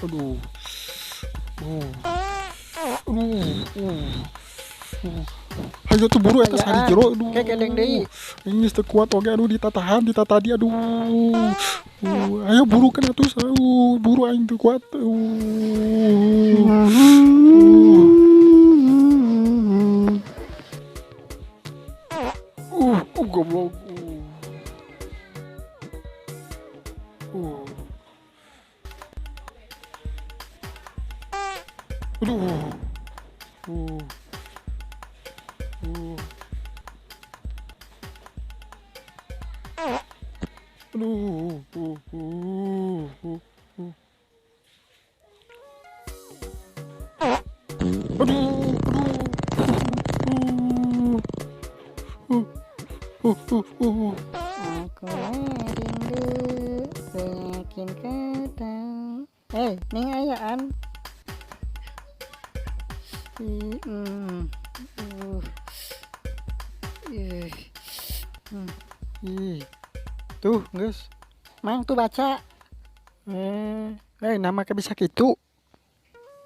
Aduh. Aduh. Ayo tuh buru eta sari jero aduh. Kayak kendeng deui. Ini teu kuat oge aduh ditatahan ditatadi aduh. Ayo buru kan atuh buru aing teu kuat. Goblok. Aduh. Aduh. Aduh. Aku rindu yakin kata. Ning ayaan. Tuh, geus. Mang tuh baca. Nama ke bisa kitu.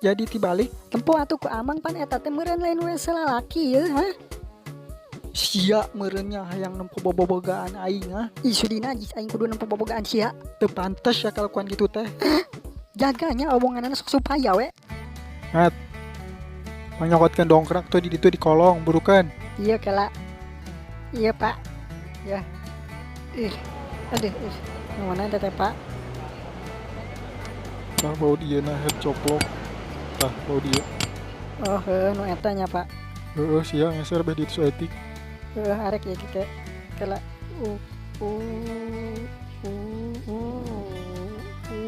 Jadi tibalik tempo atuh ku amang pan eta teh meureun lain we salalaki ye, ha? Sia meureunnya hayang nempo bobogogaan aing ah. Ih sudina jis aing kudu nempo bobogogaan sia. Teu pantes ya kalakuan gitu teh. Jaganya omonganana sok supaya we. Mat. Manyokotkeun dongkrak tuh di ditu di kolong burukeun. Iya kala. Iya Pak. Ya. Ih. Aduh, ih. Mana teh Pak? Tah bau dia nah head coplok. Tah bau dia. Oh, heuh nu eta nya Pak. Heeh, sia ngeser beh di ditu etik. Heuh, arek ieu teh. Kala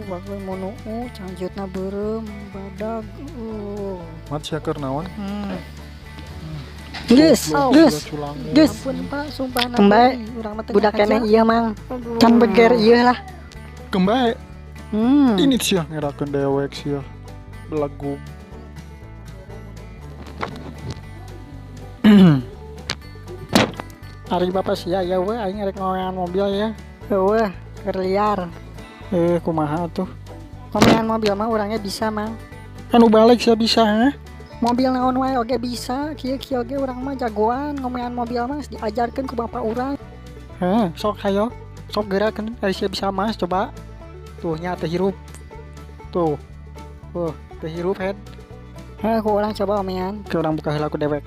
bagus mono canjutna beureum badag. Mat sia keur naon? Geus, geus. Geus. Ampun Pak, sumpah Kembae. Urang mah teu Budak keneh ieu Mang. Can beger ieu lah. Kembae. Ini sia ngerakeun dewek sia. Belegug. Ari bapak sia ya we aing arek ngomean mobil ya. Heueuh, keur liar. Kumaha atuh? Ngomean mobil mah urangnya bisa, Mang. Anu balik sia bisa, ha? Mobil naon wae oge bisa, kieu-kieu oge urang mah jagoan ngomean mobil mah diajarkeun ku bapak urang. Heh, sok hayo. Sok gerakeun ari sia bisa mas coba. Tuh nya teh hirup. Tuh. Teh hirup head. Heh, ku urang coba omean. Ke urang buka heula ku dewek.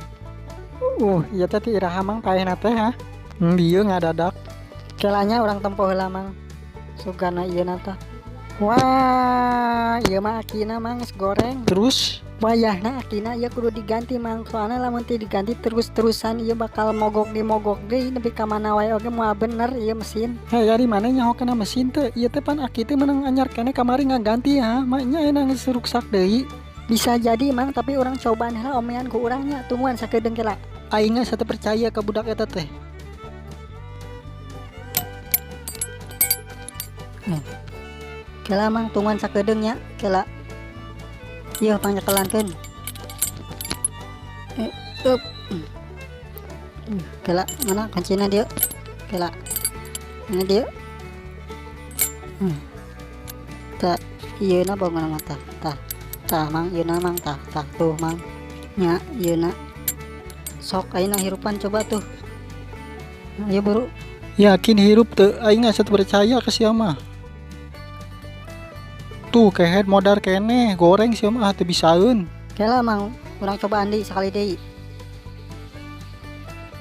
Ieu teh ti iraha Mang paehna teh ha. Dieu ngadadak. Kelanya urang tempo heula Mang. Sugana ieu na tah. Wah, ieu mah akina Mang geus goreng. Terus wayahna akina ieu kudu diganti Mang. Soalna lamun teu diganti terus-terusan ieu bakal mogok di mogok deui nepi ka mana wae oge moal bener ieu mesin. Hei, ari mana nyaho kana mesin teh? Ieu teh pan aki teh meunang anyar keneh kamari ngaganti ha. Maknya ayeuna geus ruksak deui. Bisa jadi Mang, tapi urang cobaan heula omean ku urang nya, tungguan sakedeung kela. Aing geus teu percaya ka budak eta teh. Kela Mang, tungguan sakedeung nya, kela. Ieu panyekelankeun. Up. Kela, mana kuncina dieu? Kela. Mana dieu? Tah, ieu na bangun mah tah. Tah. Tah Mang, ieu na Mang, tah, tah tuh Mang. Nya, ieu na. Sok ayeuna hirupan coba tuh. Ieu buru. Yakin hirup teu? Aing geus teu percaya ka sia mah. Tuh kehed modar keneh, goreng sia mah teu bisaeun. Kela Mang, urang cobaan deui sakali deui.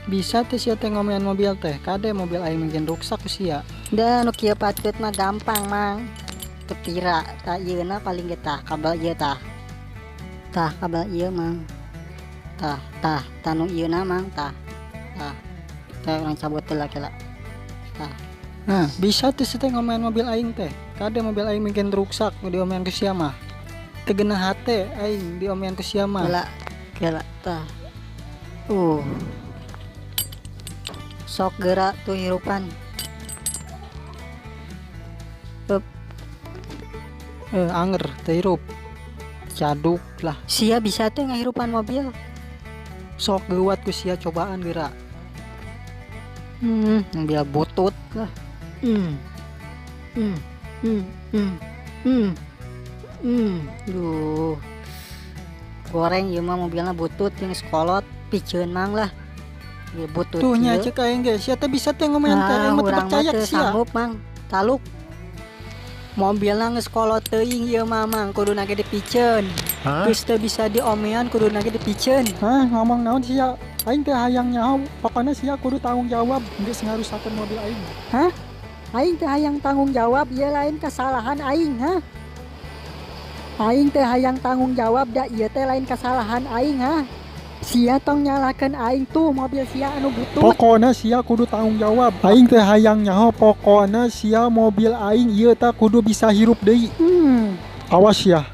Bisa teh sia teh ngomean mobil teh, kade mobil aing mungkin ruksak ku sia. Da nu kieu patut mah gampang Mang. Teu pira, tah ieuna paling ge tah kabel ieu tah. Tah kabel ieu Mang. Tah, tah, tah nu ieuna Mang, tah. Tah. Tah urang cabut heula kela. Tah. Nah, bisa teh sia teh ngomean mobil aing teh. Kade mobil aing mungkin ruksak diomean ku sia mah. Teu geunah hate aing diomean ku sia mah. Kela, kela tah. Sok gerak tuh hirupan. Up. Anger teu hirup. Caduk lah. Sia bisa tuh ngahirupan mobil. Sok geuwat ku sia cobaan gerak. Mobil butut lah. Duh. Goreng ieu mah mobilna butut jeung sekolot piceun Mang lah. Ieu butut Tuh nya ieu. Cek aing ge, sia teh bisa teh ngomean ka aing Ah, mah teu urang mah percaya teu sia. sanggup Mang. Taluk. Mobilna geus kolot teuing ieu mah Mang, kuduna ge dipiceun. Geus teu bisa diomean kuduna ge dipiceun. Hah, ngomong naon sia? Aing teh hayang nyaho, pokona sia kudu tanggung jawab geus ngarusakeun mobil aing. Hah? Aing teh hayang tanggung jawab ieu lain kesalahan aing, hah? Aing teh hayang tanggung jawab da ieu teh lain kesalahan aing, hah? Sia tong nyalahkeun aing tuh mobil sia anu butut. Pokona sia kudu tanggung jawab. Aing teh hayang nyaho, pokona sia mobil aing ieu tah kudu bisa hirup deui. Awas ya.